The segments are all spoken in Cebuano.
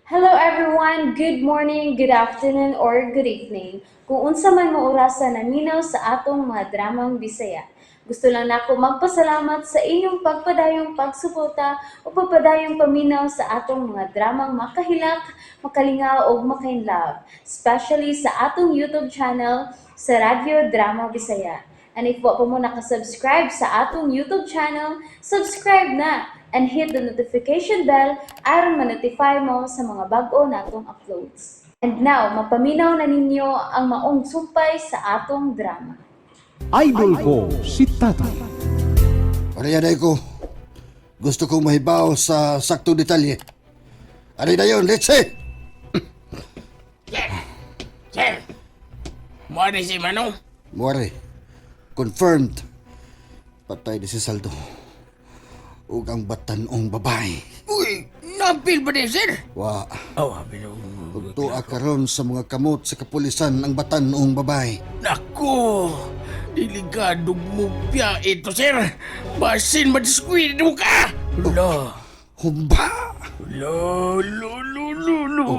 Hello everyone! Good morning, good afternoon, or good evening. Kung unsa man mo orasa naminaw sa atong mga dramang Bisaya. Gusto lang nako magpasalamat sa inyong pagpadayong pagsuporta o pagpadayong paminaw sa atong mga dramang makahilak, makalingaw ug makainlove, especially sa atong YouTube channel sa Radyo Drama Bisaya. And if wa pa mo nakasubscribe sa atong YouTube channel, subscribe na and hit the notification bell aron ma-notify mo sa mga bag-o natong uploads. And now, mapaminaw na ninyo ang maong sumpay sa atong drama. Idol ko si Tatay. Ano ko? Gusto kong mahibaw sa saktong detalye. Ano na yun? Let's see! Sir! Sir! Mo ni si Manong? Muari, confirmed. Patay ni si Saldo. Ug ang batanong babae. Uy! Napil ba ni sir? Wa, Oh, pero ug tuwa karon sa mga kamot sa kapulisan ang batanong babae. Nako! Delikado mo piya ito, sir! Basin madiskwid mo ka! Lo! Humba! Lo, lo, lo, lo, lo!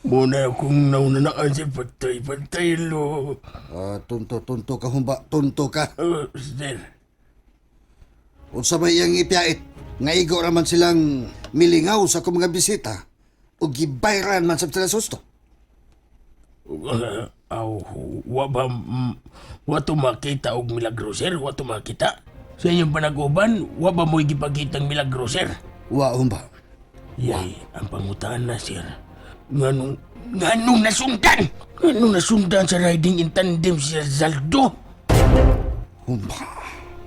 Muna akong naunanaan, sir. Patay, patay, lo. Ah, tunto, tunto ka, humba. Tunto ka. Sir. Unsa may iyang ipiyait? Nga igo raman silang milingaw sa akong mga bisita. Ug gibayran man sab sila susto. Aw, wa ba, wa to makita og milagro, sir? Wa to makita? Sa inyong panaguban, wa ba mo'y gipakitang milagro, sir? Wa, humba. Yay, ang pangutaan na, sir. Nganong nasundan? Nganong nasundan sa riding in tandem si Zaldo? Humba.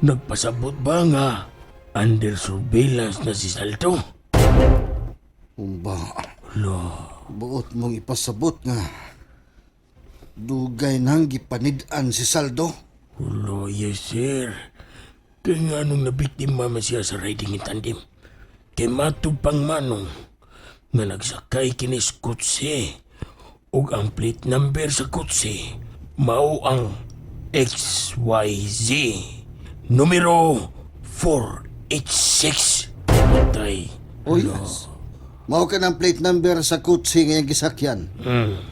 Nagpasabot ba nga under surveillance na si Zaldo? Humba. Lo, Buot mong ipasabot nga dugay nang gipanid-an si Saldo. Lo, yes, sir. Kaya nga nung nabiktima man siya sa riding in tandem. Kay matug pang manong nga nagsakay kinis kutse ug ang plate number sa kutse mao ang XYZ numero 486. Patay. Oh yes. Mao ka ng plate number sa kutsi ngayong gisakyan.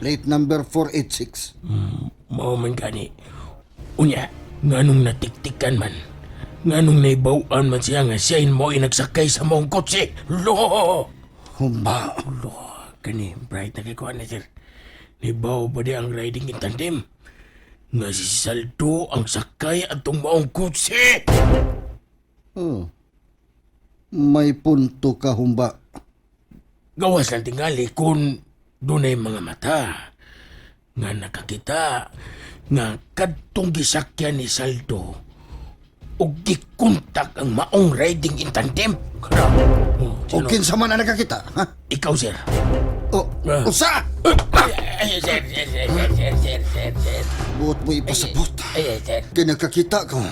Plate number 486. Mao man gani. Unya, nganong natiktikan man. Nganong naibawan man siya nga siya mo nagsakay sa maong kotse. Lo! Humba. Lo, kani, bright na kay kuha na, sir. Naibaw ba di ang riding in tandem? Nga si Saldo ang sakay atong maong kotse. Oh. May punto ka, humba. Gawas lang tingali kung dunay mga mata nga nakakita nga kadtong gisakyan ni Saldo og gikontak ang maong riding in tandem. Kana. Oh, O sino? kinsa man ang nakakita, ha? Ikaw, sir. O, Ah. usa! Ay, sir, sir, sir, sir, sir, sir, sir, sir. Buot mo ipasabot. Ay, sir. Kaya nakakita ko,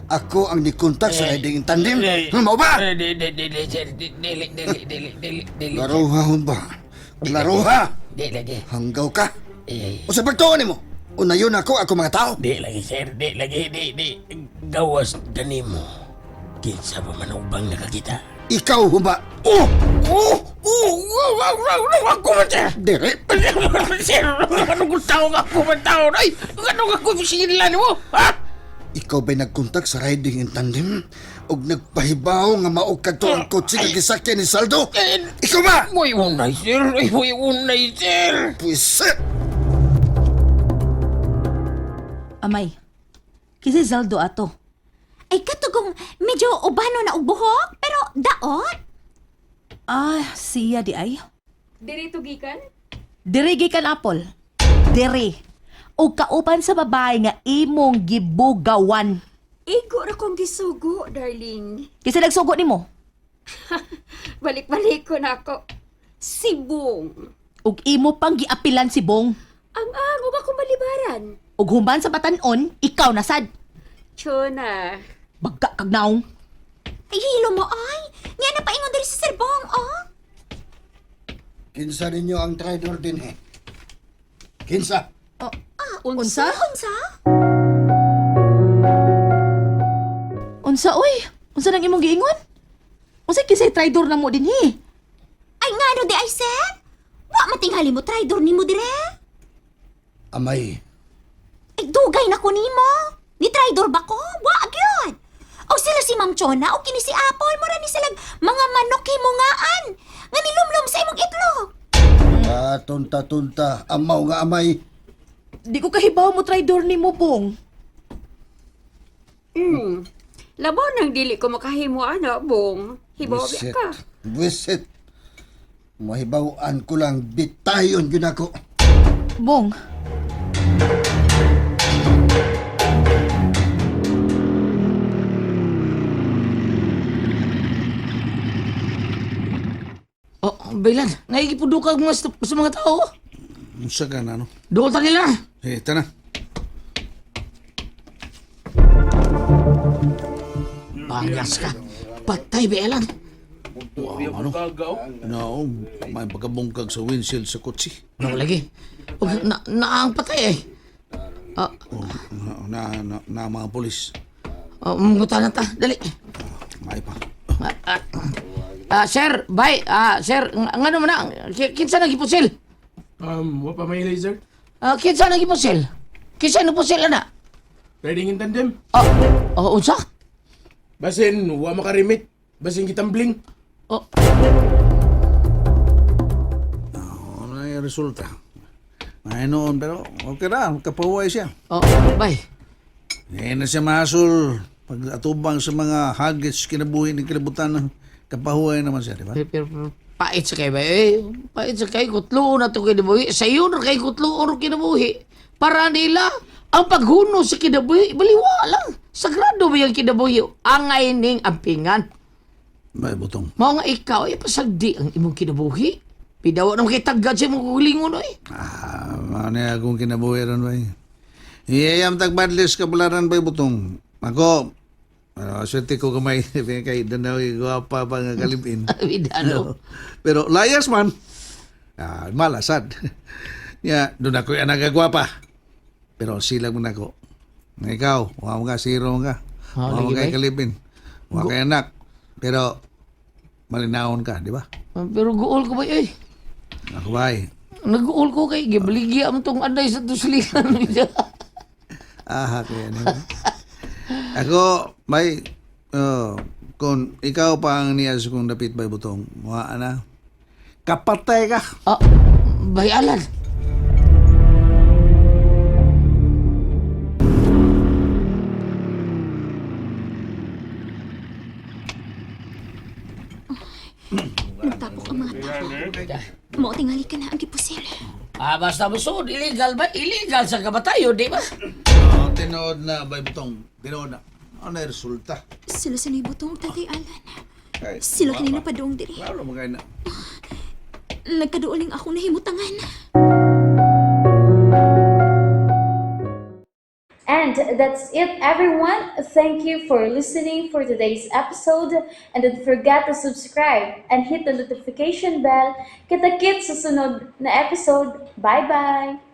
ako ang nikontak sa riding in tandem. Mao ba? Ay, di, di, di, di, sir. Di, dili, dili, dili, dili, dili. Laruha, humba. Laruha! Di lagi. Hanggaw ka. Ay, ay. O sa pagtuon nimo, unayon ako ako mga tao. Di lagi, sir. Di lagi, di, di. Gawas ganimo. Kinsa pa man ubang nakakita? Ikaw, humba. Oh! Oh! Oh! Oh! Oh! Oh! Ako man, sir! Dire. Sir, anong tao ako man tao? Ay, anong ako sila mo? Ha? Ikaw ba'y nagkontak sa riding in tandem? Og nagpahibaw nga mao kadto ang kotse nga gisakyan ni Saldo? Ikaw ba? Uy, unay, sir. Ay, uy, unay, sir. Puwisit! Amay, kasi Zaldo ato. Ay katugong medyo ubano na og buhok, pero daot. Ah, siya di ay. Diri to gikan? Diri gikan Apple. Diri. O kauban sa babae nga imong gibugawan. Igo ra kong gisugo, darling. Kasi nagsugo nimo. Balik-balik ko na ako. Sibong. Ug imo pang giapilan si Bong. Ang ang ba kong balibaran? Ug human sa batanon, ikaw na sad. Chona. Bagka kag naong. Ay hilo mo ay. Nga na paingon diri si Sir Bong, oh. Kinsa ninyo ang traidor din eh? Kinsa? Unsa? Unsa? Unsa oy? Unsa nang imong giingon? Unsa kisay traidor na mo dinhi? Ay ngano di ay sir? Tinghali mo traidor nimo dire. Amay, Ay, dugay na ko nimo. Ni traidor ba ko? Wa gyud. O sila si Ma'am Chona o kini si Apple mura ni silag mga manok himungaan nga nilumlum sa imong itlog. Ah, tunta-tunta, amaw nga amay. Di ko kahibaw mo traidor nimo, Bong. Labaw nang dili ko makahimo ana, Bong. Hibaw biya ka. Wisit. Mahibawan ko lang, bitayon yun ako. Bong. Oh, Baylan, naigipudukag mga sa mga tao. Unsa ka na, no? Dool ta nila. Eh, tana. Bangas ka. Patay, Baylan. Wow, ano? No, may pagkabungkag sa windshield sa kotse. Ano lagi? Og, na, naang patay eh. Oh, na, na, na, na mga polis. Oh, mungutan na ta. Dali. May pa. Ah, ah. Ah, sir, bye. Ah, sir, ngano man na? Kinsa nang gipusil? Wa pa may laser. Ah, kinsa nang gipusil? Kinsa nang pusil ana? Riding in tandem. Oh, oh, unsa? Basin, wa makarimit. Basin gitambling. Oh, Ano na yung resulta? May noon, pero okay ra, kapahuway siya. oh, bye. Ngayon na siya masul. Pag atubang sa mga hagits kinabuhi ng kalibutan, kapahuway naman siya, di ba? Pero, pero, pero, pait sa kay ba? Eh, pait sa kay kutluon na to kinabuhi. Sa iyo na kay kutluon na kinabuhi. Para nila, ang paghuno sa kinabuhi, baliwa lang. Sagrado ba yung kinabuhi? Angay ning ampingan. May butong. Mao nga ikaw, ay pasagdi ang imong kinabuhi. Pidawa naman kay tagad sa imong kulingon, oy. Ah, ano yung akong kinabuhi ron, bay? Iyayam tagbadlis kabularan, bay, butong. Ako, ano, swerte ko kamay, kay danaw, gwapa pa nga kalipin. Bidano. Pero layas man, ah, malasad. Ya, doon ako yung nagagwapa. Pero silag mo na ako. Ikaw, wa mo ka, zero ka. Ah, Wa mo lagi kay ba? kalipin. Wa kay anak. Pero, malinawon ka, di ba? Pero guol ko ba, eh. Ako ba eh. Nag-uol ko kay gibaligya mo tong anday sa tuslihan. Aha, kaya na. Ako, may, oh, kung ikaw pa ang niyas kung dapit bay butong, wa na. Kapatay ka. Ah, bayalan. Nagtapok ang mga tao. Mao tingali ka na ang gipusil. Ah, basta musod, illegal ba? Illegal sa kabatayo, di ba? Oh, tinood na, bay butong. Tinood na. Ano yung resulta? Sila sa butong Tatay Alan. Ay, Sila kanina pa doong diri. Klaro mo kayo na. Nagkaduoling akong nahimutangan. And that's it, everyone. Thank you for listening for today's episode. And don't forget to subscribe and hit the notification bell. Kita-kits sa sunod na episode. Bye-bye!